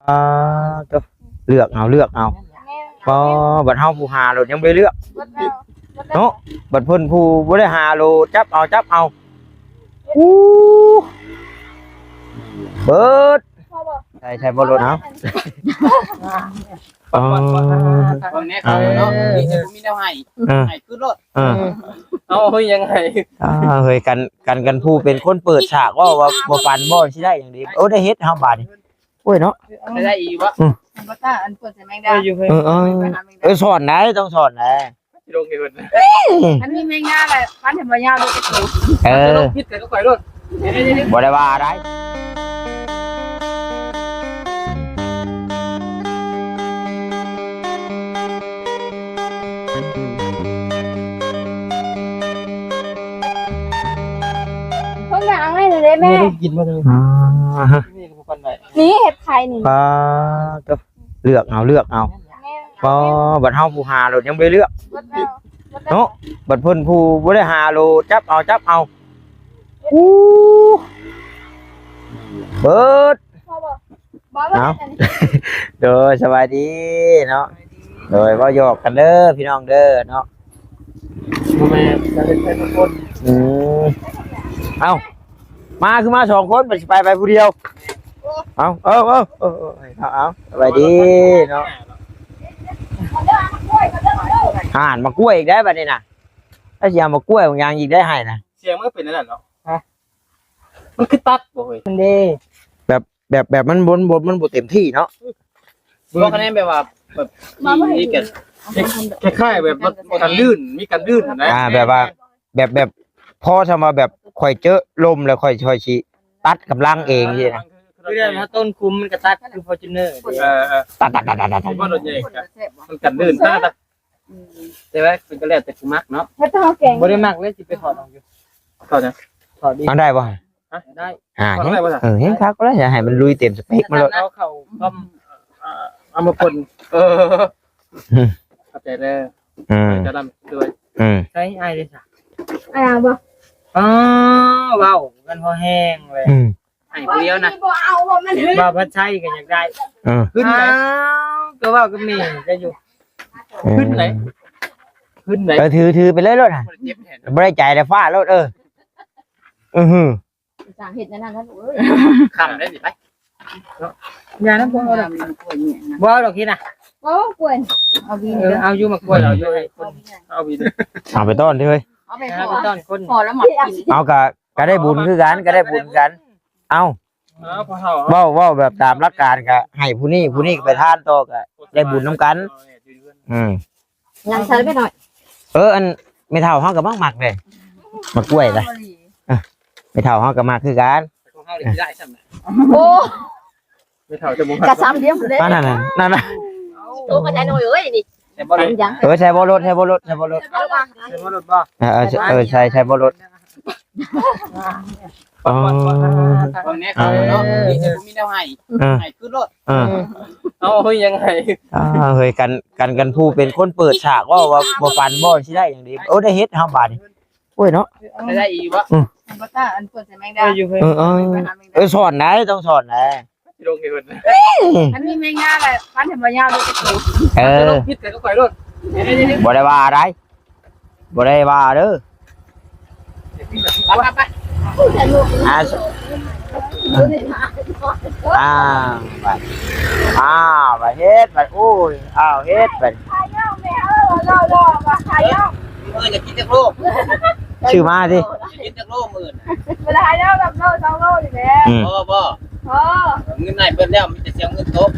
ອ່າ ໂຕ ເລືອກເອົາ ເລືອກເອົາ. ແມ່ນ ບໍ່ ບັດເຮົາຜູ້ຫາໂລດຍັງບໍ່ໄດ້ເລືອກ ເບິດແລ້ວ ເບິດແລ້ວ ເນາະ. ບັດເພິ່ນຜູ້ບໍ່ໄດ້ຫາໂລດ ຈັບເອົາ ຈັບເອົາ. ອູ້ ເບິດ. ພໍບໍ່? ໃສ່ ໃສ່ບໍ່ໂລດ ເອົາ. ອໍ ເບິ່ງແດ່ເຂົາເນາະ ມີແຕ່ບໍ່ມີແນວໃຫ້ ເອີ ໃຫ້ຄືໂລດ ເອີ ເອົາ ເຮີ້ຍ ຍັງໃຫ້ ອ່າ ເຮີ້ຍ ກັນ ກັນ ກັນຜູ້ເປັນຄົນເປີດສາກເວົ້າວ່າບໍ່ຝັນບໍ່ ຊິໄດ້ຫຍັງດີ. ໂອ້ ໄດ້ເຮັດເຮົາບາດນີ້ ໂອ້ຍເນາະ ໄດ້ອີກບໍ່? ອືມ ມັນບໍ່ຕ້ານ ອັນປວດໃສ່ແມງດາ ເອີ ເອີ ເອີ ເອີ ສອນໄດ້ ຕ້ອງສອນໄດ້ ຊິລົງໃຫ້ເພິ່ນ ມັນມີແມງດາແຫຼະ ຟັນໃຫ້ບໍ່ຍາວເລີຍ ເອີ ຊິລົງຜິດກັນກັບຂ້ອຍໂລດ ບໍ່ໄດ້ວ່າໃດ. ເພິ່ນວ່າເອົາໃຫ້ໜ່ອຍເດ້ແມ່ ແມ່ໄດ້ກິນບໍ່? ອ່າ ນີ້ກໍບໍ່ປານໃດ ນີ້ເຫັດໄຂ່ນີ້ ປ້າໂຕ ເລືອກເອົາ ເລືອກເອົາ. ແມ່ນ ບໍ່ ບັດເຮົາຜູ້ຫາໂລດຍັງບໍ່ໄດ້ເລືອກ ເບິດແລ້ວ ເບິດແລ້ວ ເນາະ. ບັດເພິ່ນຜູ້ບໍ່ໄດ້ຫາໂລດ ຈັບເອົາ ຈັບເອົາ. ອູ້ ເບິດ. ພໍບໍ່? ບໍ່ ບໍ່ ເອົາ ອັນນີ້ ໂດຍ ສະບາຍດີເນາະ ໂດຍ ເວົ້າຫຍອກກັນເດີພີ່ນ້ອງເດີເນາະ. ບໍ່ແມ່ນ ຈະເຮັດໃຫ້ທຸກຄົນ ອືມ ເອົ້າ ມາຄືມາສອງຄົນ ມັນຊິໄປ ໄປຜູ້ດຽວ. ເອົ້າ ເອີ ເອີ ເອີ ເອີ ເອົາ ເອົາ ສະບາຍດີເນາະ. ອ່ານ ໝາກກ້ວຍອີກໄດ້ບັດນີ້ນະ ແລ້ວຊິເອົາໝາກກ້ວຍບາງຢ່າງອີກໄດ້ໃຫ້ນະ. ສຽງມັນກໍເປັນອັນນັ້ນເນາະ ຮະ ມັນຄືຕັດບໍ່ເຮີ້ຍ ມັນເດ້ ແບບ ແບບ ແບບມັນບໍ່ ບໍ່ ມັນບໍ່ເຕັມທີ່ເນາະ. ບໍ່ ຄະແນນແບບວ່າ ແບບມີ ມີແກ່ນ ຄ້າຍໆ ແບບວ່າກັນລື່ນ ມີກັນລື່ນນະ. ອ່າ ແບບວ່າ ແບບ ແບບພໍສ່ຳວ່າແບບຂ້ອຍເຈີລົມແລ້ວຂ້ອຍ ຂ້ອຍຊິຕັດກຳລັງເອງຊີ້ນະ. ຄືແບບວ່າຕົ້ນຄຸມມັນກໍຕັດຄືຟໍຈູນເນີ ເອີ ເອີ ຕັດ ຕັດ ຕັດ ຕັດ ຕັດ ບໍ່ລົດໃຫຍ່ ມັນກັນລື່ນ ຕັດ ຕັດ ອືມ ແຕ່ວ່າມັນກໍແລ້ວແຕ່ຜູ້ມັກເນາະ ເຮັດເຮົາແກງ ບໍ່ໄດ້ມັກເລີຍ ຊິໄປຖອດເອົາຢູ່ ຖອດຫຍັງ? ຖອດອີກ ມັນໄດ້ບໍ່? ຮະ? ໄດ້ ອ່າ ຖອດໄດ້ບໍ່? ເອີ ເຮັດຄັກແລ້ວ ຢ່າໃຫ້ມັນລຸຍເຕັມສະເປັກມັນໂລດ ເອົາເຂົ້າຄອມ ເອົາມາຄົນ ເອີ ອືມ ເຂົ້າໃຈແລ້ວ ອືມ ຈະດຳດ້ວຍ ອືມ ໃຊ້ອ້າຍເດ້ຊະ ອ້າຍເອົາບໍ່? ອໍ ເວົ້າກັນພໍແຮງເລີຍ ອືມ ໃຫ້ຜູ້ດຽວນະ ບໍ່ເອົາ ບໍ່ແມ່ນ ບ່າວພັດໄຊກໍຢາກໄດ້ ເອີ ຂຶ້ນໄດ ອ້າວ ກໍເວົ້າກັບແມ່ກໍຢູ່ ເອີ ຂຶ້ນໄດ ຂຶ້ນໄດ ເອີ ຖື ຖືໄປເລີຍໂລດ ບໍ່ໄດ້ເຈັບແຂນ ບໍ່ໄດ້ໃຈແລ້ວ ຟ້າໂລດ ເອີ ອື ສ້າງເຮັດແນວນັ້ນນະລູກເອີຍ ຄ່ຳໄດ໋ນີ້ ໄປ ເນາະ ຢ່ານຳພວກເຮົາດອກ ບໍ່ເອົາດອກ ເຮັດນະ ບໍ່ ກ້ວຍ ເອົາບີນ ເອີ ເອົາຢູ່ ໝາກກ້ວຍ ເອົາຢູ່ໃຫ້ຄົນ ເອົາບີນ ເອົາໄປຕ້ອນເດີເຮີ້ຍ ເອົາໄປ ເອົາໄປຕ້ອນຄົນ ພໍແລ້ວໝາກກິນ ເອົາ ກະ ກະໄດ້ບຸນຄືກັນ ກະໄດ້ບຸນຄືກັນ ເອົາ ເວົ້າ ເວົ້າແບບຕາມຫຼັກການກະໃຫ້ຜູ້ນີ້ ຜູ້ນີ້ກະໄປທານຕໍ່ກະໄດ້ບຸນນຳກັນ ອືມ ຍັງໃສ່ໄປໜ້ອຍ ເອີ ອັນແມ່ເຖົ້າເຮົາກະມັກໆເດ້ ໝາກກ້ວຍນະ ເອີ ແມ່ເຖົ້າເຮົາກະມັກຄືກັນ ຂອງເຮົານີ້ຊິໄດ້ຊ້ຳນະ ໂອ້ ແມ່ເຖົ້າຈະບໍ່ມັກ ກະຊ້ຳດຽວພຸ້ນເດ້ ນັ້ນໆ ນັ້ນໆ ໂຕກະໄດ້ໜ້ອຍເອີຍນີ້ ໃສ່ບໍ່ໂລດ ເອີ ໃສ່ບໍ່ໂລດ ໃສ່ບໍ່ໂລດ ໃສ່ບໍ່ໂລດ ໃສ່ບໍ່ໂລດບໍ່ ເອີ ເອີ ເອີ ໃສ່ ໃສ່ບໍ່ໂລດ ອໍ ເບິ່ງແດ່ເຂົາເນາະ ມີແຕ່ບໍ່ມີແນວໃຫ້ ເອີ ໃຫ້ຄືໂລດ ເອີ ເອົາ ເຮີ້ຍ ຍັງໃຫ້ ອ່າ ເຮີ້ຍ ກັນ ກັນ ກັນຜູ້ເປັນຄົນເປີດສາກເວົ້າວ່າບໍ່ຝັນບໍ່ ຊິໄດ້ຫຍັງດີ ໂອ້ ໄດ້ເຮັດເຮົາບາດນີ້ ໂອ້ຍເນາະ ໄດ້ອີກບໍ່? ອືມ ມັນບໍ່ຕ້ານ ອັນປວດໃສ່ແມງດາ ເອີ ເອີ ເອີ ເອີ ສອນໄດ້ ຕ້ອງສອນໄດ້ ຊິລົງໃຫ້ເພິ່ນ ມັນມີແມງດາແຫຼະ ຟັນໃຫ້ບໍ່ຍາວເລີຍ ເອີ ຊິລົງຜິດກັນກັບຂ້ອຍໂລດ ບໍ່ໄດ້ວ່າໃດ ບໍ່ໄດ້ວ່າເດີ ໄປ ໄປ ໄປ ອ່າ ອ່າ ໄປ ອ້າວ ໄປເຮັດ ໄປ ໂອ້ຍ ອ້າວ ເຮັດ ໄປ ເອີ ຢາກກິນຈັກໂລ? ຊື້ມາຕິ ກິນຈັກໂລມື້ນ ບໍ່ໄດ້ໃຫ້ເຈົ້າ ກັບໂລສອງໂລນີ້ແຫຼະ ອືມ ພໍບໍ່? ພໍ ເງິນໃນເບິດແລ້ວ ມີແຕ່ສຽງເງິນຕົກ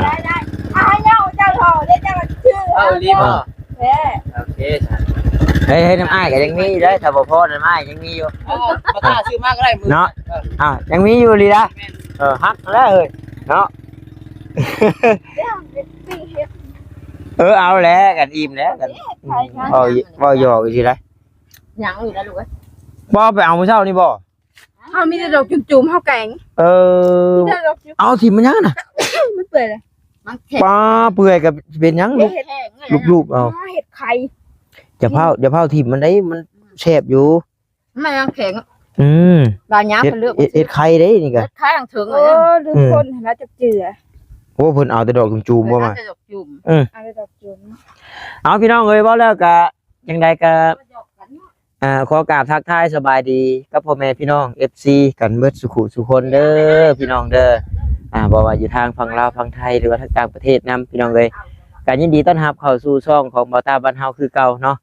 ໄດ້ ໄດ້ ອ່າ ໃຫ້ເຈົ້າ ເຈົ້າເທົ່າເດ້ ເຈົ້າຊື້ ເອົາອີ່ຫຼີບໍ່? ແທ້ ໂອເຄ ເຮີ້ຍ ເຮີ້ຍ ນຳອ້າຍກະຍັງມີຢູ່ເດ້ ຖ້າບໍ່ພໍນຳອ້າຍຍັງມີຢູ່ ເອີ ບໍ່ຕ້ານ ຊື້ມາກະໄດ້ມື້ ເນາະ ເອີ ອ້າວ ຍັງມີຢູ່ອີ່ຫຼີນະ ແມ່ນ ເອີ ຮັກແລ້ວເຮີ້ຍ ເນາະ ເອີ ເອົາແຫຼະ ກັນອີ່ມແຫຼະ ກັນ ເວົ້າ ເວົ້າຫຍອກຊື່ໆ ຍັງຢູ່ນະລູກເອີຍ ບໍ່ໄປເອົາມື້ເຊົ້ານີ້ບໍ່? ເຮົາມີແຕ່ດອກຈຸ່ມໆ ເຮົາແກງ ເອີ ມີແຕ່ດອກຈຸ່ມ ເອົາຖິ້ມມັນຫຍັງນະ? ມັນເປື່ອຍເລີຍ ມັນແຂງ ປ້າ ເປື່ອຍກະເປັນຫຍັງ ເຮັດແຂງ ລູບໆ ເອົາ ເຮັດໄຂ່ ຢ່າພ້າວ ຢ່າພ້າວຖິ້ມມັນໄດ໋ ມັນແຊບຢູ່ ມັນຍັງແຂງ ອືມ ບາດຍາມເພິ່ນເລືອກ ເຮັດໄຂ່ເດ້ນີ້ກະ ເຮັດໄຂ່ທາງເທິງ ເອີ ລືມຄົນຫັ້ນນະ ຈັກເຈື່ອ ໂອ້ ເພິ່ນເອົາແຕ່ດອກຈູມໆບໍ່ມາ ເພິ່ນເອົາແຕ່ດອກຈູມ ເອີ ເອົາແຕ່ດອກຈູມ. ເອົາ ພີ່ນ້ອງເອີຍ ເວົ້າແລ້ວກະຈັ່ງໃດກະ ອ່າ ຂໍກາບທັກທາຍສະບາຍດີກັບພໍ່ແມ່ພີ່ນ້ອງ ເອັຟຊີ ກັນເບິດສູ່ຄູ່ສູ່ຄົນເດີ ພີ່ນ້ອງເດີ. ອ່າ ບໍ່ວ່າຢູ່ທາງຝັ່ງລາວຝັ່ງໄທ ຫຼືວ່າທາງຕ່າງປະເທດນຳ ພີ່ນ້ອງເອີຍ ກະຍິນດີຕ້ອນຮັບເຂົ້າສູ່ຊ່ອງຂອງບ່າວຕາບ້ານເຮົາຄືເກົ່າເນາະ.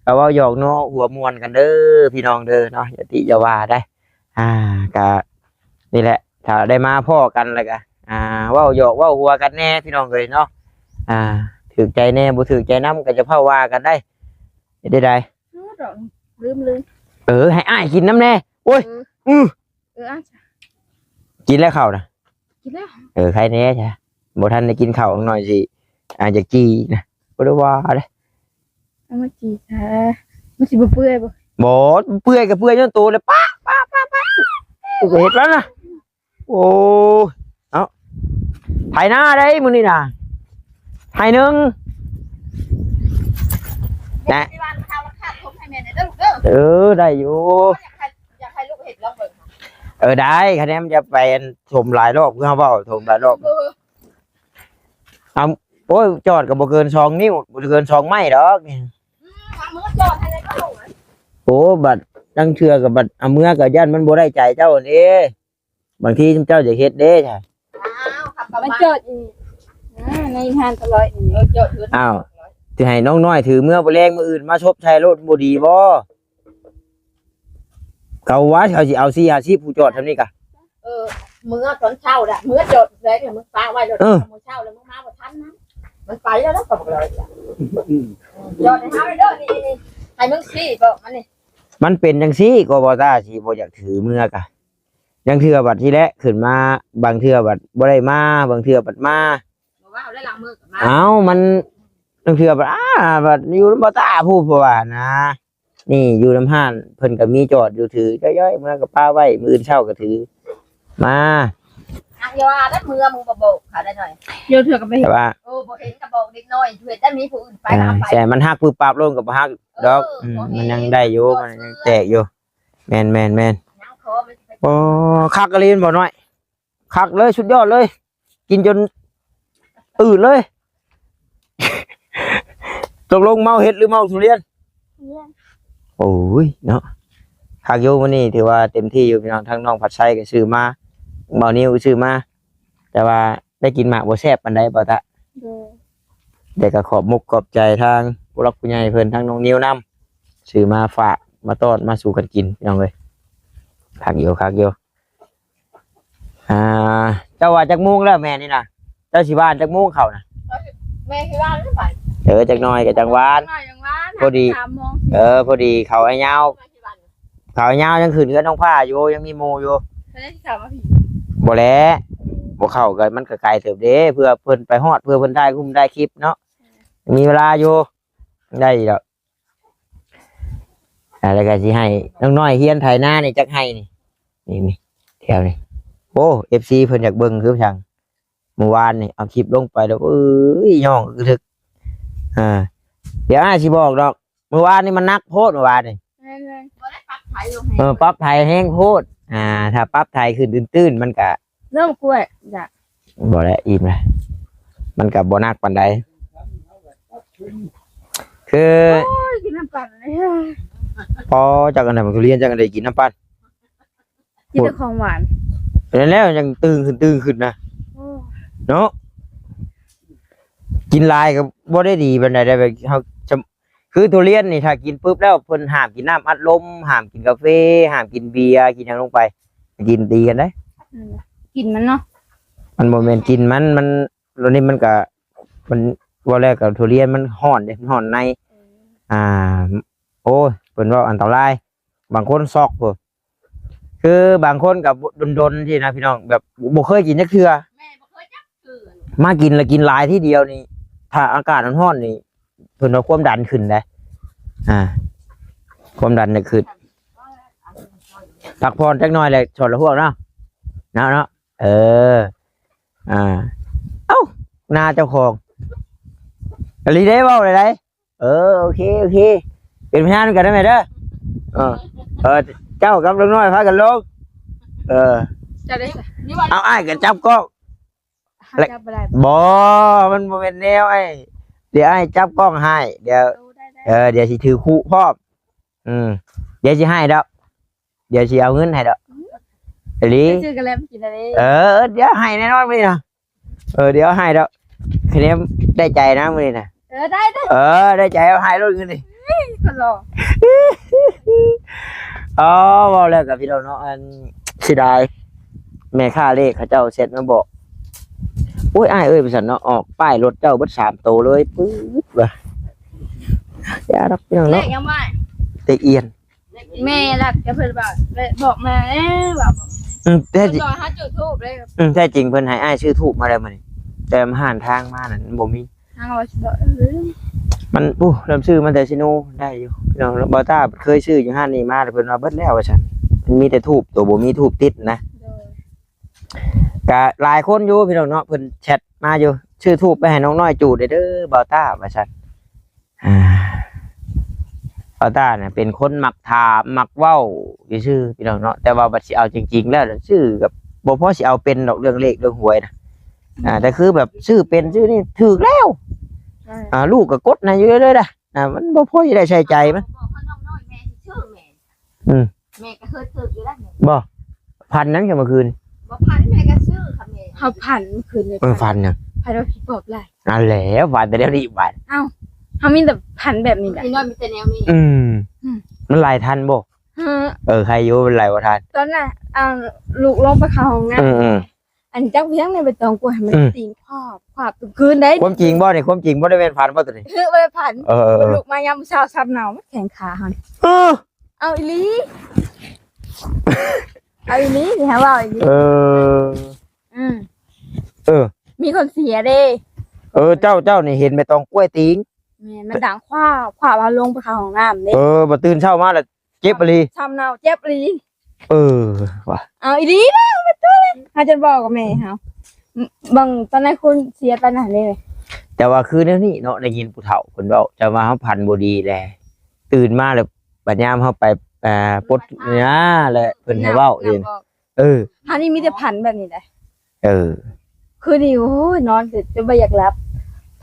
ກະເວົ້າຫຍອກເນາະ ຫົວມ່ວນກັນເດີ ພີ່ນ້ອງເດີເນາະ ຢ່າຕິຢ່າວ່າໄດ໋. ອ່າ ກະນີ້ແຫຼະ ຖ້າໄດ້ມາພໍ້ກັນແລ້ວກະ ອ່າ ເວົ້າຫຍອກເວົ້າຫົວກັນແດ່ ພີ່ນ້ອງເອີຍເນາະ. ອ່າ ຖືກໃຈແດ່ ບໍ່ຖືກໃຈນຳ ກະຈະເຝົ້າວ່າກັນໄດ໋ ເຮັດໄດ້ໃດ. ເອີ ດອກ ລືມໆ ເອີ ໃຫ້ອ້າຍກິນນຳແດ່. ໂອ້ຍ ເອີ ອື ເອີ ອາ ກິນແລ້ວເຂົ້ານະ? ກິນແລ້ວ. ເອີ ໃຄແດ່ຈ້ະ ບໍ່ທັນໄດ້ກິນເຂົ້າໜ້ອຍຊິ ອາ ຢາກຈີ່ນະ ບໍ່ໄດ້ວ່າເດ້. ເອົາມາຈີ່ຊະ ມັນຊິບໍ່ເປື່ອຍບໍ່? ບໍ່ ເປື່ອຍກໍເປື່ອຍຍ້ອນໂຕແຫຼະ ປະ ປະ ປະ ປະ ກູກໍເຮັດແລ້ວນະ. ໂອ້ຍ ເອົາ ໄຖນາໄດ໋ມື້ນີ້ນະ ໄຖໜຶ່ງນະ. ເອີ ໄດ້ຢູ່ ຢາກໃຫ້ ຢາກໃຫ້ລູກເຮັດລອງເບິ່ງ. ເອີ ໄດ້ ຄະແນນມັນຈະໄປຖົມຫຼາຍລອບ ຄືເຮົາເວົ້າ ຖົມຫຼາຍລອບ. ເອີ ເອົາ ໂອ້ຍ ຈອດກໍບໍ່ເກີນສອງນິ້ວ ບໍ່ເກີນສອງໄມ້ດອກ. ອືມ ເອົາມືຈອດໃຫ້ແລ້ວກໍລົງ. ໂອ້ ບັດລາງເທື່ອກໍບັດເອົາເມືອກໍຢ້ານມັນບໍ່ໄດ້ໃຈເຈົ້າເດ້. ບາງທີເຈົ້າຢາກເຮັດເດ້ ຈອດອີກ ໃນຮ້ານຕະຫຼອຍນີ້. ເອີ ຈອດ ອ້າວ ຊິໃຫ້ນ້ອງນ້ອຍຖືເມືອບໍ່ແລງ ມື້ອື່ນມາຊົບໃສ່ໂລດ ບໍ່ດີບໍ່? ເຂົາວ່າເຂົາຊິເອົາສີ່ຫ້າສິບ ຜູ້ຈອດຊ່ຳນີ້ກະ. ເອີ ເມືອຕອນເຊົ້າລະ ເມືອຈອດແລ້ວ ເມືອປະໄວ້ໂລດ. ເອີ ມື້ເຊົ້າລະ ເມືອມາບໍ່ທັນນະ ມັນໄປແລ້ວລະ ກໍບໍ່ເລີຍ. ອືມ ຈອດໃຫ້ເຮົາເດີ ນີ້ ນີ້ ໃຫ້ມຶງຊີ້ບອກມັນນີ້. ມັນເປັນຈັ່ງຊີ້ກໍບໍ່ຕາຊິບໍ່ຢາກຖືເມືອກະ ລາງເທື່ອບັດທີແລະຂຶ້ນມາ ບາງເທື່ອບັດບໍ່ໄດ້ມາ ບາງເທື່ອບັດມາ. ບໍ່ເວົ້າແລ້ວ ລາງມືກໍມາ. ເອົ້າ ມັນ ລາງເທື່ອບັດ ອາ ບັດຢູ່ນຳບໍ່ຕາຜູ້ ເພາະວ່ານະ ນີ້ຢູ່ນຳຮ້ານເພິ່ນກໍມີຈອດຢູ່ ຖືຈ້ອຍໆ ເມືອກໍປະໄວ້ ມື້ອື່ນເຊົ້າກໍຖືມາ. ອ່ະ ຢ່າວ່າແລ້ວ ເມືອມຶງບໍ່ບອກເຂົາໄດ້ໜ້ອຍ ເດີ ເທື່ອກໍໄປເຫັນ ແຕ່ວ່າ ເອີ ບໍ່ເຫັນກໍບອກເດັກນ້ອຍ ເຮັດໄດ້ມີຜູ້ອື່ນໄປກໍເອົາໄປ ແຕ່ມັນຮັກປຶບປັບລົງກໍບໍ່ຮັກດອກ. ເອີ ອືມ ບໍ່ເຫັນ ມັນຍັງໄດ້ຢູ່ ມັນຍັງແຕກຢູ່. ແມ່ນໆໆ ຍັງຂໍມັນຊິໄປ ໂອ້ ຄັກອີ່ຫຼີແມ່ນບໍ່ນ້ອຍ? ຄັກເລີຍ ສຸດຍອດເລີຍ ກິນຈົນອືດເລີຍ. ຕົກລົງເມົາເຫັດ ຫຼື ເມົາທຸລຽນ? ທຸລຽນ. ໂອ້ຍເນາະ ຄັກຢູ່ ມື້ນີ້ຖືວ່າເຕັມທີ່ຢູ່ ພີ່ນ້ອງ. ທາງນ້ອງພັດໄຊກໍຊື້ມາ ບ່າວນິວກໍຊື້ມາ ແຕ່ວ່າໄດ້ກິນໝາກບໍ່ແຊບປານໃດ ບ່າວຕະ. ໂດຍ ແຕ່ກໍຂອບມຸກຂອບໃຈທາງຜູ້ຫຼັກຜູ້ໃຫຍ່ເພິ່ນ ທາງນ້ອງນິວນຳ ຊື້ມາຝາກມາຕ້ອນມາສູ່ກັນກິນ ພີ່ນ້ອງເອີຍ. ຄັກຢູ່ ຄັກຢູ່. ອ່າ ເຈົ້າວ່າຈັກໂມງແລ້ວແມ່ນີ້ນະ? ເຈົ້າຊິຫວ່ານຈັກໂມງເຂົ້ານະ? ແມ່ຊິຫວ່ານແລ້ວບາດ. ເອີ ຈັກໜ້ອຍກໍຈັ່ງຫວ່ານ ຈັ່ງໜ້ອຍຈັ່ງຫວ່ານ ພໍດີ ສາມໂມງ ເອີ ພໍດີເຂົ້າອ້າຍຍາວ ເຂົ້າອ້າຍຍາວຍັງຂຶ້ນເຮືອນນ້ອງພ້າຢູ່ ຍັງມີໝູ່ຢູ່. ບໍ່ແຫຼະ ບໍ່ເຂົ້າກໍມັນກໍໄກເຕີບເດ້ ເພື່ອເພິ່ນໄປຮອດ ເພື່ອເພິ່ນຖ່າຍຮູບຖ່າຍຄລິບເນາະ ມີເວລາຢູ່ ໄດ້ດອກ. ອ່າ ແລ້ວກໍຊິໃຫ້ນ້ອງນ້ອຍຮຽນໄຖນານີ້ຈັກໄຮ່ນີ້ ນີ້ໆ ແຖວນີ້. ໂອ້ ເອັຟຊີເພິ່ນຢາກເບິ່ງຄືຫຍັງ ມື້ວານນີ້ເອົາຄລິບລົງໄປແລ້ວ ເອີຍ ຍ້ອງອຶກທຶກ. ອ່າ ດຽວອ້າຍຊິບອກດອກ ມື້ວານນີ້ມັນໜັກໂພດ ມື້ວານນີ້. ແມ່ນໆ ບໍ່ໄດ້ປັບໄຖລົງແຮງ ເອີ ປັບໄຖແຮງໂພດ. ອ່າ ຖ້າປັບໄຖຂຶ້ນຕື້ນໆ ມັນກະ ເລີ່ມກ້ວຍ ຢາກ ບໍ່ແລ້ວ ອີ່ມແລ້ວ ມັນກໍບໍ່ໜັກປານໃດ. ຄື ໂອ້ຍ ກິນນ້ຳປັ່ນເລີຍ ພໍ ຈັກອັນໃດ ມັນກໍລຽນ ຈັກອັນໃດ ກິນນ້ຳປັ່ນ ກິນແຕ່ຂອງຫວານ. ແລ້ວຍັງຕຶງຂຶ້ນ ຕຶງຂຶ້ນນະ ໂອ້ ເນາະ. ກິນຫຼາຍກໍບໍ່ໄດ້ດີປານໃດ ແບບເຮົາຈະ ຄືທຸລຽນນີ້ ຖ້າກິນປຶບແລ້ວ ເພິ່ນຫ້າມກິນນ້ຳອັດລົມ ຫ້າມກິນກາເຟ ຫ້າມກິນເບຍ ກິນຫຍັງລົງໄປ ກິນຕີກັນເດ້. ອືມ ກິນມັນເນາະ ມັນບໍ່ແມ່ນກິນມັນ ມັນ ໂລນີ້ມັນກະ ມັນ ເວົ້າແລ້ວກະທຸລຽນມັນຮ້ອນເດ້ ມັນຮ້ອນໃນ. ອືມ ອ່າ ໂອ້ຍ ເພິ່ນເວົ້າອັນຕະລາຍ ບາງຄົນຊັອກພຸ້ນ ຄືບາງຄົນກໍດົນໆ ຊີ້ນະ ພີ່ນ້ອງ ແບບບໍ່ເຄີຍກິນຈັກເທື່ອ ແມ່ບໍ່ເຄີຍຈັກເທື່ອ ມາກິນລະກິນຫຼາຍທີດຽວນີ້ ຖ້າອາກາດມັນຮ້ອນນີ້ ເພິ່ນວ່າຄວາມດັນຂຶ້ນເດ້. ອ່າ ຄວາມດັນຈະຂຶ້ນ ພັກຜ່ອນຈັກໜ້ອຍແຫຼະ ຖອດລະຫວກເນາະ ເນາະ ເນາະ. ເອີ ອ່າ ເອົ້າ ໜ້າເຈົ້າຂອງ ອີ່ຫຼີເດ້ ເວົ້າໄດ້. ເອີ ໂອເຄ ໂອເຄ ເປັນພະຍານນຳກັນເດີແມ່ເດີ. ເອີ ເອີ ເຈົ້າກັບລຸງນ້ອຍພາກັນລົງ. ເອີ ເຈົ້າໄດ້ ເອົາ ອ້າຍກໍຈັບກ້ອງ ເຮົາຈັບບໍ່ໄດ້ບໍ່? ບໍ່ ມັນບໍ່ແມ່ນແນວ ອ້າຍ ດຽວອ້າຍຈັບກ້ອງໃຫ້ ດຽວ ໂອ້ ໄດ້ໆ ເອີ ດຽວຊິຖືຄຸພ້ອມ ອືມ ດຽວຊິໃຫ້ດອກ ດຽວຊິເອົາເງິນໃຫ້ດອກ ອືມ ອີ່ຫຼີ ຊື້ກະແລັມກິນແລ້ວເດ້ ເອີ ດຽວໃຫ້ແນ່ນອນມື້ນີ້ນະ ເອີ ດຽວໃຫ້ດອກ ຄະແນນໄດ້ໃຈນະມື້ນີ້ນະ ເອີ ໄດ້ໆ ເອີ ໄດ້ໃຈ ໃຫ້ໂລດເງິນນີ້ ເອີຍ ຄົນຫຼໍ່ ອໍ ເວົ້າແລ້ວກໍພີ່ນ້ອງເນາະ ອັນ ເສຍດາຍ ແມ່ຄ້າເລກເຂົາເຈົ້າແຊັດມາບອກ ໂອ້ຍ ອ້າຍເອີຍ ວ່າຊັ້ນເນາະ ອອກປ້າຍລົດເຈົ້າເບິດສາມໂຕເລີຍ ປຶດວ່າ ຢ່າດອກພີ່ນ້ອງເນາະ ເລກຫຍັງວ່າ ເລກອຽນ ແມ່ລັກຈະເພິ່ນວ່າ ບອກມາແລ້ວວ່າ ອືມ ແທ້ຈິງ ເພິ່ນບອກໃຫ້ເຮົາຈຸດທູບເດ້ ອືມ ແທ້ຈິງເພິ່ນໃຫ້ອ້າຍຊື້ທູບມາແລ້ວມື້ນີ້ ແຕ່ມາຫານທາງມານັ້ນມັນບໍ່ມີ ທາງວ່າຊິບອກ ມັນ ໂອ້ ເລີ່ມຊື້ມາແຕ່ຊິໂນໄດ້ຢູ່ພີ່ນ້ອງ ບ່າວຕ້າເຄີຍຊື້ຢູ່ຮ້ານນີ້ມາ ແລ້ວເພິ່ນວ່າເບິດແລ້ວວ່າຊັ້ນ ມັນມີແຕ່ທູບ ໂຕບໍ່ມີທູບຕິດນະ ໂດຍ ກະຫຼາຍຄົນຢູ່ພີ່ນ້ອງເນາະ ເພິ່ນແຊັດມາຢູ່ ຊື້ທູບໄປໃຫ້ນ້ອງນ້ອຍຈູດເດີ ບ່າວຕ້າວ່າຊັ້ນ ອ່າ ບ່າວຕ້ານະເປັນຄົນມັກຖາມມັກເວົ້າຊື່ໆ ພີ່ນ້ອງເນາະ ແຕ່ວ່າບັດຊິເອົາຈິງໆ ແລ້ວ ຊື້ກັບບໍ່ພໍຊິເອົາເປັນດອກ ເລື່ອງເລກເລື່ອງຫວຍນະ ອ່າ ອືມ ແຕ່ຄືແບບຊື້ເປັນຊື້ນີ້ຖືກແລ້ວ ອ່າ ອ່າ ລູກກໍກົດໃຫ້ຢູ່ເລື້ອຍໆ ນະ ອ່າ ມັນບໍ່ພໍຊິໄດ້ໃຊ້ຈ່າຍມັນ ບອກເຂົານ້ອງນ້ອຍແມ່ຊິຊື້ແມ່ ອືມ ແມ່ກໍເຄີຍຖືກຢູ່ແລ້ວແມ່ ບໍ່ ຝັນຫຍັງຊະມື້ຄືນ ບໍ່ຝັນ ແມ່ກໍຊື້ຄ່ະແມ່ ເຮົາຝັນມື້ຄືນນີ້ ເອີ ຝັນຫຍັງ ໃຜວ່າຜີປອບຫຼາຍ ນັ້ນແຫຼະ ຝັນແຕ່ແນວນີ້ບາດ ເອົ້າ ເຮົາມີແຕ່ຝັນແບບນີ້ແຫຼະ ພີ່ນ້ອງມີແຕ່ແນວນີ້ ອືມ ອືມ ມັນຫຼາຍທັນບໍ່ ເອີ ເອີ ໃຄຢູ່ ມັນຫຼາຍບໍ່ທັນ ຕອນນັ້ນ ອ່າ ລູກລົງໄປເຂົ້າຫ້ອງນ້ຳ ອືມໆ ອັນຈັກພຽງໃນໃບຕອງກວຍໃຫ້ມັນ ອືມ ຕີງຂວາບຂວາບທຸກຄືນໄດ໋ ຄວາມຈິງບໍ່ນີ້ ຄວາມຈິງບໍ່ໄດ້ແມ່ນຝັນບໍ່ຕົວນີ້ ເອີ ບໍ່ໄດ້ຝັນ ເອີໆໆ ລຸກມາຍາມເຊົ້າຊ້ຳເນົ່າ ມັນແຂງຂາຫັ້ນ ເອີ ເອົາອີ່ຫຼີ ເອົາອີ່ຫຼີ ນີ້ຫາເວົ້າອີ່ຫຼີ ເອີ ອືມ ເອີ ມີຄົນເສຍເດ້ ເອີ ເຈົ້າ ເຈົ້ານີ້ເຫັນໃບຕອງກວຍຕີງ ແມ່ນ ມັນດັງຂວາບຂວາບ ເຮົາລົງໄປເຂົ້າຫ້ອງນ້ຳເດ້ ເອີ ບໍ່ຕື່ນເຊົ້າມາລະ ເຈັບອີ່ຫຼີ ຊ້ຳເນົ່າເຈັບອີ່ຫຼີ ເອີ ວ່າ ເອົາອີ່ຫຼີນະ ມາຕົວເລີຍ ເຮົາຈົນບອກກັບແມ່ເຮົາ ເບິ່ງຕອນນັ້ນຄົນເສຍຕອນນັ້ນເດ້ ແຕ່ວ່າຄືແນວນີ້ເນາະ ໄດ້ຍິນຜູ້ເຖົ້າເພິ່ນເວົ້າ ແຕ່ວ່າເຮົາຝັນບໍ່ດີແຫຼະ ຕື່ນມາແລ້ວ ບັດຍາມເຮົາໄປ ອ່າ ປົດຫຍ້າແຫຼະ ເພິ່ນໃຫ້ເວົ້າເອງ ເອີ ເຮົານີ້ມີແຕ່ຝັນແບບນີ້ແຫຼະ ເອີ ຄືນີ້ ໂອ້ຍ ນອນຈົນບໍ່ຢາກຫຼັບ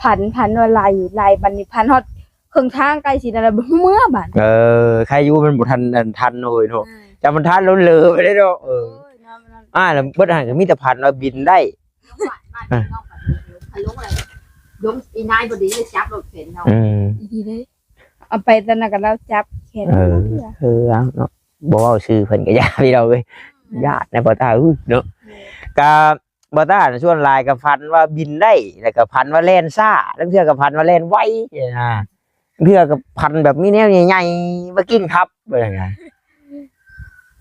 ຝັນ ຝັນວ່າໄຫຼ ໄຫຼ ບັດນີ້ຝັນຮອດເຄິ່ງທາງໃກ້ຊິນັ້ນແລ້ວ ບໍ່ເມືອບາດ ເອີ ໃຄຢູ່ມັນບໍ່ທັນ ອັນ ທັນເນາະເຮີ້ຍເນາະ ເອີ ຈະມັນທັນແລ້ວເລີໄປເດ້ເນາະ ເອີ ໂອ້ຍ ນອນ ນອນ ອ່າ ແລ້ວເບິດຫັ້ນກໍມີແຕ່ຝັນວ່າບິນໄດ້ ລົງ ລງ ອີນາຍບໍ່ດີເລີຍຈັບລົດເຂັນເນາະ ອືມ ດີເດ້ ເອົາໄປຕອນນັ້ນກໍລາວຈັບແຂນ ເອີ ເອີ ເອົາເນາະ ບໍ່ເວົ້າຊື່ເພິ່ນກໍຢ້ານ ພີ່ນ້ອງເອີຍ ອືມ ຢ້ານນະ ບໍ່ຕ້າເອີຍເນາະ ເອີ ກໍ ບໍ່ຕ້ານະ ສ່ວນຫຼາຍກໍຝັນວ່າບິນໄດ້ ແລ້ວກໍຝັນວ່າແລ່ນຊ້າ ລາງເທື່ອກໍຝັນວ່າແລ່ນໄວນະ ລາງເທື່ອກໍຝັນແບບມີແນວໃຫຍ່ໆມາກິນຄັບ ວ່າຊັ້ນນະ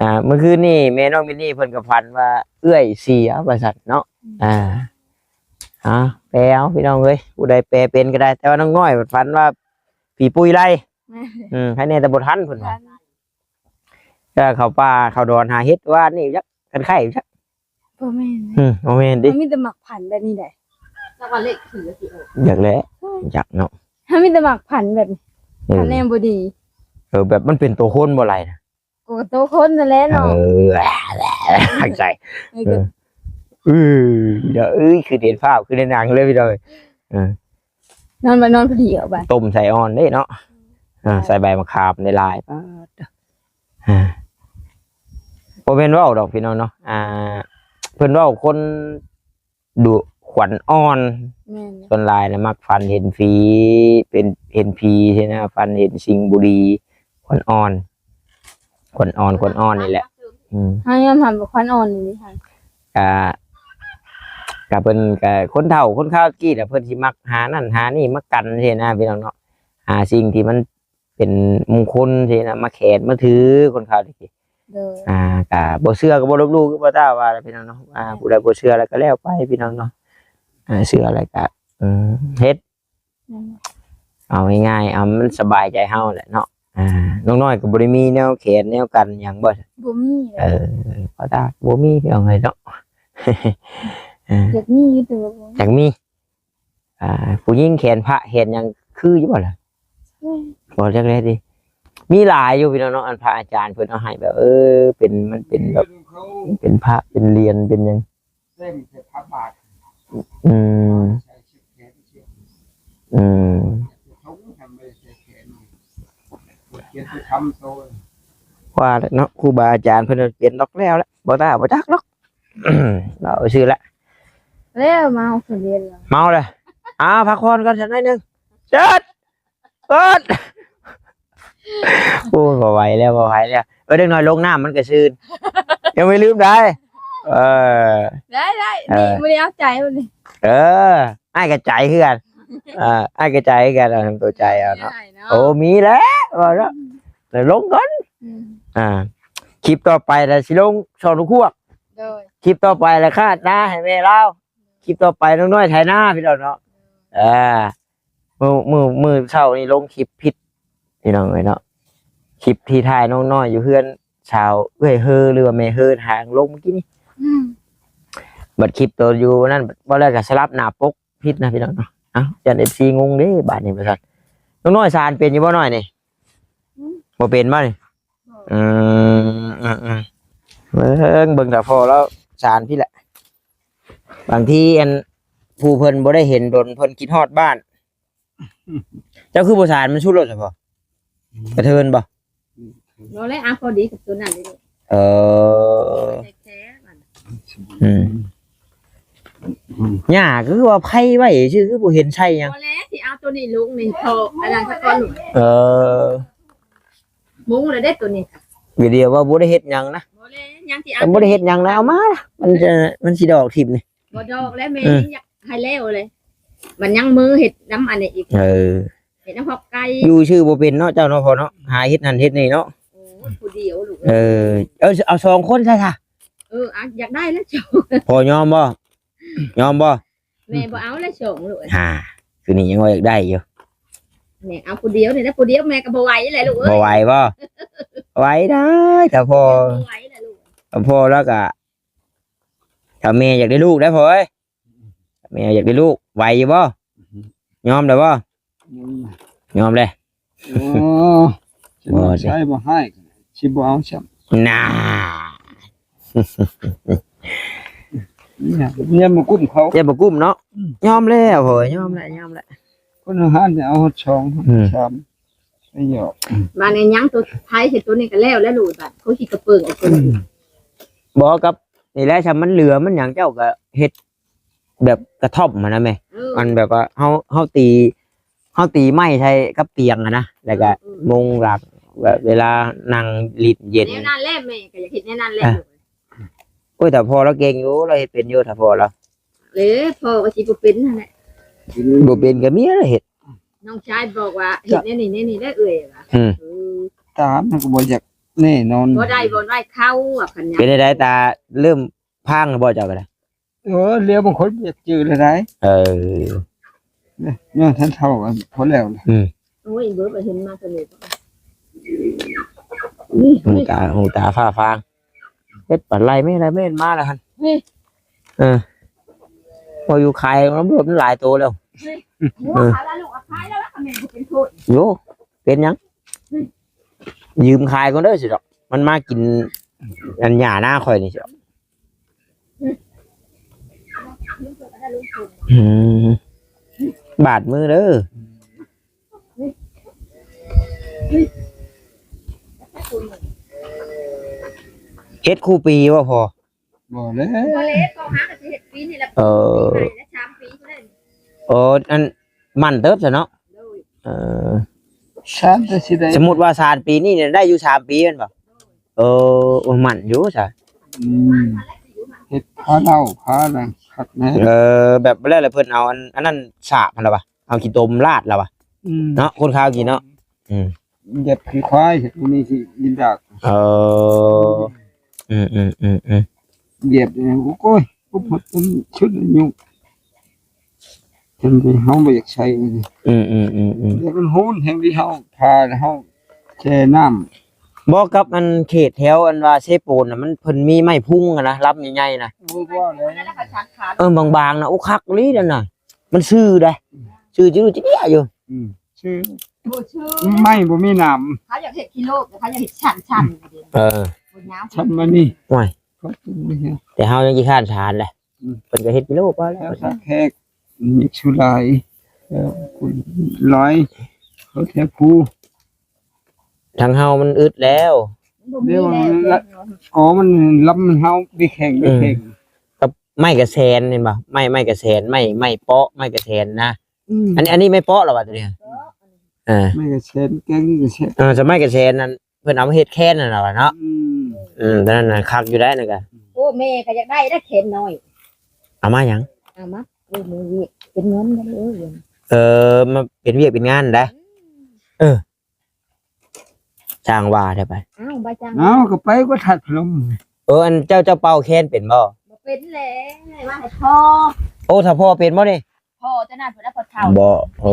ອ່າ ມື້ຄືນນີ້ແມ່ນ້ອງມິນນີ້ເພິ່ນກໍຝັນວ່າເອື້ອຍເສຍ ວ່າຊັ້ນເນາະ ອືມ ອ່າ ເອົາ ແປເອົາ ພີ່ນ້ອງເອີຍ ຜູ້ໃດແປເປັນກໍໄດ້ ແຕ່ວ່ານ້ອງນ້ອຍຝັນວ່າຜີປຸ້ຍໄລ່ ແມ່ນ ອືມ ໃຜແນ່ແຕ່ບໍ່ທັນເພິ່ນວ່າ ແຕ່ເຂົ້າປ່າເຂົ້າດອນຫາເຫັດວ່ານີ້ຈັກ ຄັນໄຂ້ຈັກ ບໍ່ແມ່ນ ອືມ ບໍ່ແມ່ນຕິ ມັນມີແຕ່ມັກຝັນແບບນີ້ແຫຼະ ຈັກວ່າເລກຜີຊິອອກ ຈັກແຫຼະ ຈັກເນາະ ມັນມີແຕ່ມັກຝັນແບບນີ້ ເອີ ຝັນແນວບໍ່ດີ ເອີ ແບບມັນເປັນໂຕຄົນບໍ່ໄລ່ນະ ກໍໂຕຄົນນັ້ນແຫຼະເນາະ ເອີ ໃຈ ເອີ ເອີ ເອີ ຄືເຫັນພາບ ຄືໃນໜັງເລີຍພີ່ນ້ອງ ເອີ ນອນມານອນພໍດີເອົາໄປ ຕົ້ມໃສ່ອ່ອນເດ້ເນາະ ອືມ ອ່າ ໃສ່ໃບມະຂາມຫຼາຍໆ ປາດ ອ່າ ບໍ່ແມ່ນເວົ້າດອກພີ່ນ້ອງເນາະ ອ່າ ເພິ່ນເວົ້າຄົນດຸຂວັນອ່ອນ ແມ່ນ ສ່ວນຫຼາຍນະມັກຝັນເຫັນຜີ ເປັນ ເຫັນຜີຊີ້ນະ ຝັນເຫັນສິ່ງບໍ່ດີ ຂວັນອ່ອນ ຂວັນອ່ອນ ຂວັນອ່ອນນີ້ແຫຼະ ອືມ ເຮົາຍອມຮັບວ່າຂວັນອ່ອນນີ້ຫັ້ນ ກະ ກະເພິ່ນກະຄົນເຖົ້າຄົນຄາວກີ້ລະ ເພິ່ນຊິມັກຫານັ້ນຫານີ້ມາກັນຊີ້ນະ ພີ່ນ້ອງເນາະ ຫາສິ່ງທີ່ມັນ ເປັນມຸງຄຸນຊີ້ນະ ມາແຂນມາຖືຄົນເຂົານີ້ ໂດຍ ອ່າ ກະບໍ່ເຊື່ອກໍບໍ່ລົບຫຼູ່ ຄືບໍ່ຕ້າວ່າແຫຼະພີ່ນ້ອງເນາະ ອ່າ ຜູ້ໃດບໍ່ເຊື່ອແລ້ວກໍແລ້ວໄປພີ່ນ້ອງເນາະ ອ່າ ເຊື່ອແລ້ວກໍ ເອີ ເຮັດ ແມ່ນ ເອົາງ່າຍໆ ເອົາມັນສະບາຍໃຈເຮົາແຫຼະເນາະ ອ່າ ນ້ອງນ້ອຍກໍບໍ່ໄດ້ມີແນວແຂນແນວກັນຫຍັງບໍ່? ບໍ່ມີ ເອີ ບໍ່ຕ້າ ບໍ່ມີພີ່ນ້ອງເອີຍເນາະ ເອີ ຢາກມີຢູ່ ແຕ່ວ່າບໍ່ ຢາກມີ ອ່າ ຜູ້ຍິງແຂນພະແຂນຫຍັງຄືຢູ່ບໍ່ລະ? ບໍ່ຈັກແລ້ວຕິ ມີຫຼາຍຢູ່ພີ່ນ້ອງເນາະ ອັນພະອາຈານເພິ່ນເອົາໃຫ້ແບບ ເອີ ເປັນ ມັນເປັນແບບ ເປັນພະ ເປັນຫຼຽນ ເປັນຫຍັງ ເຕັມໃສ່ພະບາດ ອືມ ອືມ ວ່າແຫຼະເນາະ ຄູບາອາຈານເພິ່ນເປັນດອກແລ້ວແຫຼະ ບໍ່ຕ້າບໍ່ຈັກດອກ ເວົ້າຊື່ແຫຼະ ແລ້ວເມົາຄືເດນແລ້ວ ເມົາແລ້ວ ອ່າ ພັກຜ່ອນກ່ອນສັກໜ້ອຍໜຶ່ງ ເຈີດ ເປີດ ໂອ້ຍ ບໍ່ໄຫວແລ້ວ ບໍ່ໄຫວແລ້ວ ເອີ ເດັກນ້ອຍລົງນ້ຳມັນກະຊື່ນ ຍັງບໍ່ລືມໄດ້ ເອີ ໄດ້ ໄດ້ ເອີ ນີ້ມື້ນີ້ເອົາໃຈມື້ນີ້ ເອີ ອ້າຍກະໃຈຄືກັນ ເອີ ອ້າຍກະໃຈຄືກັນ ເອົານຳໂຕໃຈເອົາເນາະ ໂອ້ ມີແລ້ວ ເວົ້າເນາະ ອືມ ແລ້ວລົງກ່ອນ ອືມ ອ່າ ຄລິບຕໍ່ໄປລະຊິລົງສອນລູກຄວກ ໂດຍ ຄລິບຕໍ່ໄປລະຄາດນາໃຫ້ແມ່ລາວ ຄລິບຕໍ່ໄປນ້ອງນ້ອຍໄຖນາພີ່ນ້ອງເນາະ ເອີ ມື້ ມື້ ມື້ເຊົ້ານີ້ລົງຄລິບຜິດພີ່ນ້ອງເອີຍເນາະ ຄລິບທີ່ຖ່າຍນ້ອງນ້ອຍຢູ່ເຮືອນສາວເອື້ອຍເຮີ ຫຼືວ່າແມ່ເຮີ ທາງລົງມື້ກີ້ນີ້ ອືມ ບັດຄລິບໂຕຢູ່ນັ້ນເວົ້າແລ້ວກະສະຫຼັບໜ້າປົກຜິດນະພີ່ນ້ອງເນາະ ເອົ້າ ຢ້ານເອັຟຊີງົງເດ້ບາດນີ້ວ່າຊັ້ນ ນ້ອງນ້ອຍສານເປັນຢູ່ບໍ່ນ້ອຍນີ້ ອືມ ບໍ່ເປັນບໍ່ນີ້? ບໍ່ ອືມ ອືມ ເບິ່ງ ເບິ່ງຖ້າພໍລາວສານພີ້ແຫຼະ ບາງທີອັນ ຜູ້ເພິ່ນບໍ່ໄດ້ເຫັນດົນ ເພິ່ນຄິດຮອດບ້ານ ເຈົ້າຄືບໍ່ສານມັນສຸດໂລດຊະພໍ ກະເທີນບໍ່? ບໍ່ແລ້ວ ເອົາພໍດີກັບໂຕນັ້ນເດ້ ເອີ ແທ້ໆ ອືມ ຫຍ້າຄືວ່າໄພໄວ້ຊື່ ຄືບໍ່ເຫັນໃສ່ຫຍັງ ບໍ່ແລ້ວ ຊິເອົາໂຕນີ້ລົງນີ້ ພໍອັນນັ້ນສະກ່ອນ ເອີ ມຸງແລ້ວເດ້ໂຕນີ້ ວິດີໂອວ່າບໍ່ໄດ້ເຮັດຫຍັງນະ ບໍ່ແລ້ວ ຍັງຊິເອົາ ບໍ່ໄດ້ເຮັດຫຍັງນະ ເອົາມາ ມັນຈະ ມັນຊິດອກຖິ້ມນີ້ ບໍ່ດອກແລ້ວແມ່ ອືມ ຍັງຢາກໃຫ້ແລ້ວເລີຍ ມັນຍັງມືເຮັດນຳອັນນີ້ອີກ ເອີ ເຮັດນຳພອກໄກ່ ຢູ່ຊື່ບໍ່ເປັນເນາະ ເຈົ້າເນາະ ພໍ່ເນາະ ຫາເຮັດຫັ້ນເຮັດນີ້ເນາະ ໂອ້ຍ ຜູ້ດຽວລູກ ເອີ ເອີ ເອົາສອງຄົນຊະ ເອີ ອາ ຢາກໄດ້ແລ້ວເຈົ້າ ພໍ່ຍອມບໍ່? ຍອມບໍ່? ແມ່ບໍ່ເອົາແລ້ວສອງລູກ ຫາ ຄືນີ້ຍັງວ່າຢາກໄດ້ຢູ່ ແມ່ເອົາຜູ້ດຽວນີ້ແຫຼະ ຜູ້ດຽວແມ່ກໍບໍ່ໄຫວແຫຼະລູກເອີຍ ບໍ່ໄຫວບໍ່? ໄຫວໄດ້ ຖ້າພໍ່ ບໍ່ໄຫວແຫຼະລູກ ຖ້າພໍ່ລາວກະ ຖ້າແມ່ຢາກໄດ້ລູກໄດ໋ພໍ່ເອີຍ ແມ່ຢາກໄດ້ລູກ ໄຫວຢູ່ບໍ່? ຍອມໄດ້ບໍ່? ຍອມແລ້ວ ໂອ້ ບໍ່ ຊິບໍ່ໃຫ້ ຊິບໍ່ເອົາຊ້ຳ ໜ້າ ຢ້ານບໍ່ກຸ້ມເຂົາ ຢ້ານບໍ່ກຸ້ມເນາະ ອືມ ຍອມແລ້ວ ໂຫຍ ຍອມແລ້ວ ຍອມແລ້ວ ຄົນເຮົາຫັ້ນເອົາຮອດສອງ ອືມ ສາມ ໄປຫຍອກ ບາດນີ້ຍັງໂຕໄຜເຮັດໂຕນີ້ກໍແລ້ວແລ້ວລູກ ບາດເຂົາຊິກະເປິງເອົາໂຕນີ້ ອືມ ບໍ່ ກັບນີ້ແຫຼະ ຖ້າມັນເຫຼືອມັນຫຍັງເຈົ້າກໍເຮັດ ແບບກະທ່ອມຫັ້ນນະແມ່ ເອີ ອັນແບບວ່າເຮົາ ເຮົາຕີ ເຮົາຕີໄມ້ໃສ່ກັບຕຽງຫັ້ນນະ ແລ້ວກະ ເອີ ມຸງຫຼັງ ແບບເວລານັ່ງຫຼິ້ນເຢັນ ແນວນັ້ນແຫຼະ ແມ່ກໍຢາກເຮັດແນວນັ້ນແຫຼະ ໂອ້ຍ ຖ້າພໍ່ລາວເກັ່ງຢູ່ ລາວເຮັດເປັນຢູ່ ຖ້າພໍ່ລາວ ເອີ ພໍ່ກໍຊິບໍ່ເປັນຫັ້ນແຫຼະ ບໍ່ເປັນກໍເມຍລະເຮັດ ນ້ອງຊາຍບອກວ່າເຮັດແນວນີ້ແນວນີ້ເດີເອື້ອຍວ່າ ອືມ ເອີ ຕາມັນກໍບໍ່ຢາກແນ່ນອນ ບໍ່ໄດ້ບໍ່ໄດ້ເຂົ້າວ່າຄັນຫຍັງ ເປັນໃດຕາເລີ່ມພາງແລ້ວບໍ່ເຈົ້າກໍໄດ້ ໂອ້ ຫຼຽວບາງຄົນຢາກຈື່ແລ້ວໄດ໋ ເອີ ເນາະ ທ່ານເຖົ້າ ພໍແລ້ວລະ ອືມ ໂອ້ຍ ເບີໄປເຫັນມາແຕ່ນີ້ ຫູຕາ ຫູຕາຟ້າຟາງ ເຮັດປານໄລ່ແມ່ນ ໄລ່ແມ່ນມາແລ້ວຫັ້ນ ນີ້ ເອີ ພໍຢູ່ຂາຍ ມັນຫຼາຍໂຕແລ້ວ ນີ້ ເອີ ຫົວຂາຍແລ້ວລູກ ຂາຍແລ້ວລະ ແມ່ນບໍ່ເປັນໂທດ ໂຢ ເປັນຫຍັງ? ຢືມຂາຍກ່ອນເດີຊິດອກ ມັນມາກິນອັນຫຍ້ານາຂ້ອຍນີ້ຊິດອກ ອືມ ບາດມືເດີ ເຮັດຄູ່ປີບໍ່ພໍ່? ບໍ່ແລ້ວ ບໍ່ແລ້ວ ເຂົາຫາກໍຊິເຮັດປີນີ້ລະ ເອີ ປີໃໝ່ລະ ສາມປີພຸ້ນແຫຼະ ໂອ້ ອັນໝັ້ນເຕີບຊະເນາະ ໂດຍ ເອີ ສາມແຕ່ຊິໄດ້ ສົມມຸດວ່າສາມປີນີ້ໄດ້ຢູ່ສາມປີແມ່ນບໍ່? ເອີ ໂອ້ ໝັ້ນຢູ່ຊະ ອືມ ເຮັດພາເຫຼົ້າພານະຄັກແນ່ ເອີ ແບບແລ້ວລະເພິ່ນເອົາອັນ ອັນນັ້ນສາບຫັ້ນລະວະ ເອົາຂີ້ຕົມລາດລະວະ ອືມ ເນາະ ຄົນຂາວກິນເນາະ ອືມ ຢຽບຂີ້ຄວາຍ ເຮັດບໍ່ມີທີ່ດິນດາກ ເອີ ອືມໆໆໆ ຢຽບ ໂອ້ຍ ປຸບໝົດຈົນສຸດອາຍຸ ເປັນທີ່ເຮົາບໍ່ຢາກໃຊ້ ອືມໆໆໆ ແຕ່ມັນໂຫນແຮງທີ່ເຮົາ ຖ້າເຮົາແຊ່ນ້ຳ ບໍ່ ກັບອັນເຂດແຖວອັນວ່າເຊໂປນນະ ມັນ ເພິ່ນມີໄມ້ພຸງຫັ້ນນະ ລຳໃຫຍ່ໆນະ ບໍ່ ບໍ່ແລ້ວ ເອີ ບາງໆນະ ໂອ້ ຄັກອີ່ຫຼີນັ້ນນະ ມັນຊື່ໄດ໋ ຊື່ຈິລຸຈິເດຍຢູ່ ອືມ ຊື່ ບໍ່ຊື່ ໄມ້ບໍ່ມີໜາມ ເຂົາຢາກເຮັດກິໂລ ແຕ່ເຂົາຢາກເຮັດຊັ້ນໆ ເອີ ບໍ່ຍາວ ຊັ້ນມານີ້ ໂອ້ຍ ແຕ່ເຮົາຍັງຂີ້ຄ້ານສານເດ້ ເພິ່ນກໍເຮັດກິໂລພໍແລ້ວ ແຖວທ່າແຂກ ມີສຸຫຼາຍ ແຖວພຸ້ນຫຼາຍ ເຂົາແຖວພູ ທາງເຮົາມັນອຶດແລ້ວ ບໍ່ມີແລ້ວ ແລ້ວ ກໍມັນລຳເຮົາໄປແຂ່ງ ໄປແຂ່ງ ອືມ ກັບໄມ້ກະແສນ ເຫັນບໍ່ ໄມ້ ໄມ້ກະແສນ ໄມ້ ໄມ້ເປາະ ໄມ້ກະແສນນະ ອືມ ອັນ ອັນນີ້ໄມ້ເປາະລະວ່າຕົວນີ້ ເອີ ໄມ້ກະແສນ ແກງນີ້ກະແສນ ເອີ ສະໄມ້ກະແສນນັ້ນ ເພິ່ນເອົາມາເຮັດແຄນຫັ້ນລະວ່າເນາະ ອືມ ເອີ ຕອນນັ້ນນະຄັກຢູ່ໄດ໋ນັ້ນກະ ໂອ້ ແມ່ກໍຢາກໄດ້ເດ້ແຄນນ້ອຍ ເອົາມາຫຍັງ ເອົາມາ ເອີ ມື້ວຽກເປັນເງິນໄດ໋ ເອີ ເອີ ມາເປັນວຽກເປັນງານໄດ໋ ອືມ ເອີ ຊ່າງວ່າແທ້ໄປ ອ້າວ ບໍ່ຈ້າງ ເອົາ ກໍໄປກໍທາດພະນົມ ເອີ ອັນເຈົ້າ ເຈົ້າເປົ່າແຄນເປັນບໍ່ ບໍ່ເປັນແຫຼະ ວ່າໃຫ້ພໍ່ ໂອ້ ຖ້າພໍ່ເປັນບໍ່ນີ້ ພໍ່ຕອນນັ້ນເພິ່ນເອົາພໍ່ເຖົ້າ ບໍ່ ໂອ້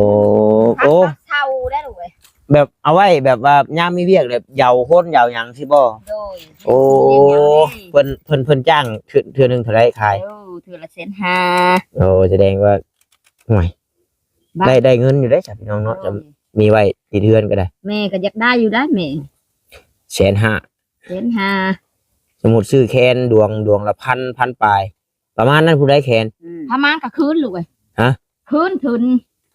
ໂອ້ ເຖົ້າໄດ້ລູກເອີຍ ແບບເອົາໄວ້ແບບວ່າຍາມມີວຽກແບບເຍົາຄົນເຍົາຫຍັງຊີ້ບໍ່ ໂດຍ ໂອ້ ເພິ່ນ ເພິ່ນ ເພິ່ນຈ້າງເທື່ອ ເທື່ອໜຶ່ງເທົ່າໃດຂາຍ ເອີ ເທື່ອລະແສນຫ້າ ໂອ້ ສະແດງວ່າ ໂອ້ຍ ໄດ້ ໄດ້ເງິນຢູ່ເດ້ສະພີ່ນ້ອງເນາະ ໂດຍ ມີໄວ້ຕິດເຮືອນກໍໄດ້ ແມ່ກໍຢາກໄດ້ຢູ່ໄດ໋ແມ່ ແສນຫ້າ ແສນຫ້າ ສົມມຸດຊື້ແຄນດວງ ດວງລະພັນ ພັນປາຍ ປະມານນັ້ນພຸ້ນໃດ໋ແຄນ ອືມ ປະມານກໍຄືນລູກເອີຍ ຮະ ຄືນທຶນ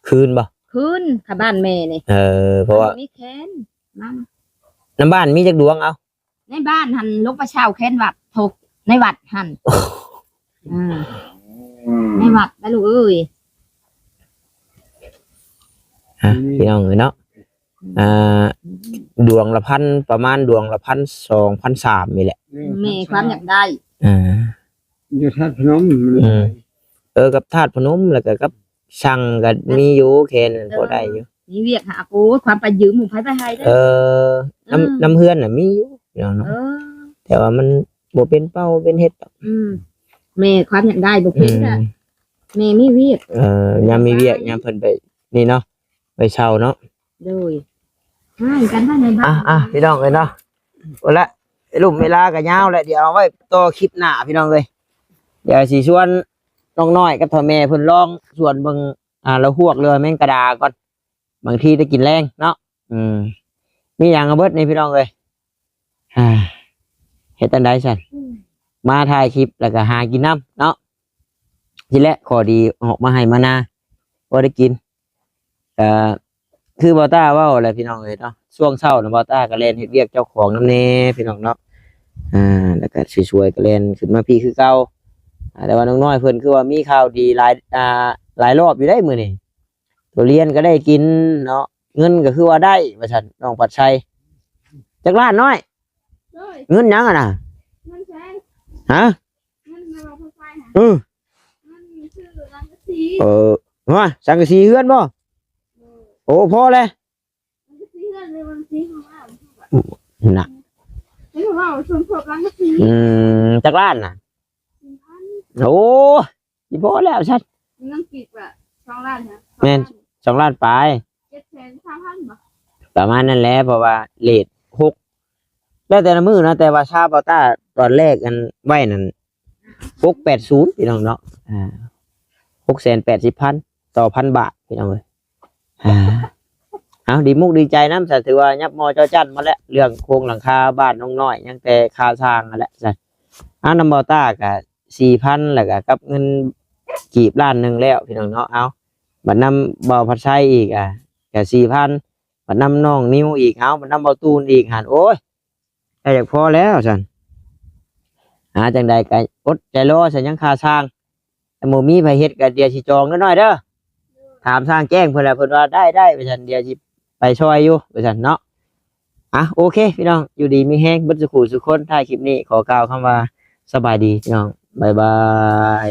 ຄືນບໍ່ ຄືນຄ່າບ້ານແມ່ນີ້ ເອີ ເພາະວ່າ ມີແຄນ ນຳ ນຳບ້ານມີຈັກດວງເອົາ ໃນບ້ານຫັ້ນ ລົງໄປເຊົ່າແຄນວັດ ໂທ ໃນວັດຫັ້ນ ອ່າ ໃນວັດໄດ໋ລູກເອີຍ ຮະ ພີ່ນ້ອງເອີຍເນາະ ອ່າ ດວງລະພັນ ປະມານດວງລະພັນສອງ ພັນສາມນີ້ແຫຼະ ແມ່ຄວາມຢາກໄດ້ ອ່າ ຢູ່ທາດພະນົມ ອືມ ເອີ ກັບທາດພະນົມ ແລ້ວກໍກັບ ຊ່າງກໍມີຢູ່ແຄນນັ້ນ ເອີ ພໍໄດ້ຢູ່ ມີວຽກຫາ ໂອ້ຍ ຄວາມໄປຢືມໝູ່ໃຜໄປໃຫ້ເດ້ ເອີ ນຳ ເອີ ນຳເຮືອນນະມີຢູ່ພີ່ນ້ອງເນາະ ເອີ ແຕ່ວ່າມັນບໍ່ເປັນເປົ້າເປັນເຮັດດອກ ອືມ ແມ່ຄວາມຢາກໄດ້ບໍ່ເປັນ ອືມ ກໍແມ່ມີວຽກ ເອີ ຍາມມີວຽກ ຍາມເພິ່ນໄປນີ້ເນາະ ໄປເຊົ່າເນາະ ໂດຍ ຫາກັນທາງໃນບ້ານ ອ່ະ ອ່ະ ພີ່ນ້ອງເອີຍເນາະ ໂອລະ ເວລາກໍຍາວແລ້ວ ດຽວເອົາໄວ້ຕໍ່ຄລິບໜ້າພີ່ນ້ອງເອີຍ ດຽວຊິຊວນນ້ອງນ້ອຍກັບເຖົ້າແມ່ເພິ່ນລອງສວນເບິ່ງ ອ່າ ລະຫວກ ຫຼືວ່າແມງກະດາກ່ອນ ບາງທີໄດ້ກິນແລງເນາະ ອືມ ມີຫຍັງກໍເບິດນີ້ພີ່ນ້ອງເອີຍ ອ່າ ເຮັດຈັ່ງໃດຊັ້ນ ອືມ ມາຖ່າຍຄລິບແລ້ວກໍຫາກິນນຳເນາະ ນີ້ແຫຼະ ຂໍ້ດີອອກມາໄຮ່ມານາ ບໍ່ໄດ້ກິນ ກໍຄືບ່າວຕ້າເວົ້າແຫຼະພີ່ນ້ອງເອີຍເນາະ ຊ່ວງເຊົ້ານະບ່າວຕ້າກໍແລ່ນເຮັດວຽກເຈົ້າຂອງນຳແດ່ພີ່ນ້ອງເນາະ ອ່າ ແລ້ວກໍສວຍໆກໍແລ່ນຂຶ້ນມາພີ້ຄືເກົ່າ ອ່າ ແຕ່ວ່ານ້ອງນ້ອຍເພິ່ນຄືວ່າມີຂ່າວດີຫຼາຍ ອ່າ ຫຼາຍລອບຢູ່ເດ້ມື້ນີ້ ທຸລຽນກໍໄດ້ກິນເນາະ ເງິນກໍຄືວ່າໄດ້ວ່າຊັ້ນ ນ້ອງພັດໄຊ ຈັກລ້ານນ້ອຍ ໂດຍ ເງິນຫຍັງຫັ້ນນະ ເງິນໃສ ຮະ ເງິນໃນວ່າໄຟຟ້າຫັ້ນ ເອີ ເງິນຊື້ສັງກະສີ ເອີ ວ່າສັງກະສີເຮືອນບໍ່ ໂດຍ ໂອ້ ພໍແລ້ວ ສັງກະສີເຮືອນຫຼືວ່າສັງກະສີຫ້ອງນ້ຳນະ ເຫັນວ່າສົມທົບສັງກະສີ ອືມ ຈັກລ້ານນະ ສີ່ພັນ ໂອ້ ຊິພໍແລ້ວຊັ້ນ ເງິນກີບກະສອງລ້ານນະ ແມ່ນ ສອງລ້ານ ສອງລ້ານປາຍ ເຈັດແສນຊາວພັນບໍ່ ປະມານນັ້ນແຫຼະ ເພາະວ່າເລດຫົກ ແລ້ວແຕ່ລະມື້ເນາະ ແຕ່ວ່າຊາບ່າວຕ້າຕອນແລກອັນໄວ້ນັ້ນ ຫົກແປດສູນ ພີ່ນ້ອງເນາະ ອ່າ ຫົກແສນແປດສິບພັນ ຕໍ່ພັນບາດ ພີ່ນ້ອງເອີຍ ອ່າ ເອົາ ດີມຸກດີໃຈນຳ ສະ ຖືວ່າຍັບໝໍ້ຈໍ້ຈັ້ນໝົດແລ້ວ ເລື່ອງໂຄງຫຼັງຄາບ້ານນ້ອງນ້ອຍ ຍັງແຕ່ຄ່າສ້າງຫັ້ນແຫຼະ ສະ ເອົາ ນຳບ່າວຕ້າກະ ສີ່ພັນ ແລ້ວກະກັບເງິນກີບລ້ານໜຶ່ງແລ້ວພີ່ນ້ອງເນາະ ເອົາ ບັດນຳບ່າວພັດໄຊອີກ ອ່າ ກະສີ່ພັນ ບັດນຳນ້ອງນິວອີກ ເອົາ ບັດນຳບ່າວຕູນອີກຫັ້ນ ໂອ້ຍ ໃກ້ຢາກພໍແລ້ວຊັ້ນ ຫາຈັ່ງໃດກະອົດໃຈລໍຊັ້ນ ຍັງຄ່າຊ່າງ ຖ້າບໍ່ມີໃຜເຮັດກະດຽວຊິຈອງເດີນ້ອຍເດີ ຖາມຊ່າງແຈ້ງເພິ່ນລະ ເພິ່ນວ່າໄດ້ ໄດ້ ວ່າຊັ້ນ ດຽວຊິໄປຊ່ອຍຢູ່ ວ່າຊັ້ນເນາະ ອ່ະ ໂອເຄ ພີ່ນ້ອງ ຢູ່ດີມີແຮງເບິດສູ່ຜູ້ສູ່ຄົນ ທ້າຍຄລິບນີ້ຂໍກ່າວຄຳວ່າ ສະບາຍດີພີ່ນ້ອງ ບາຍບາຍ.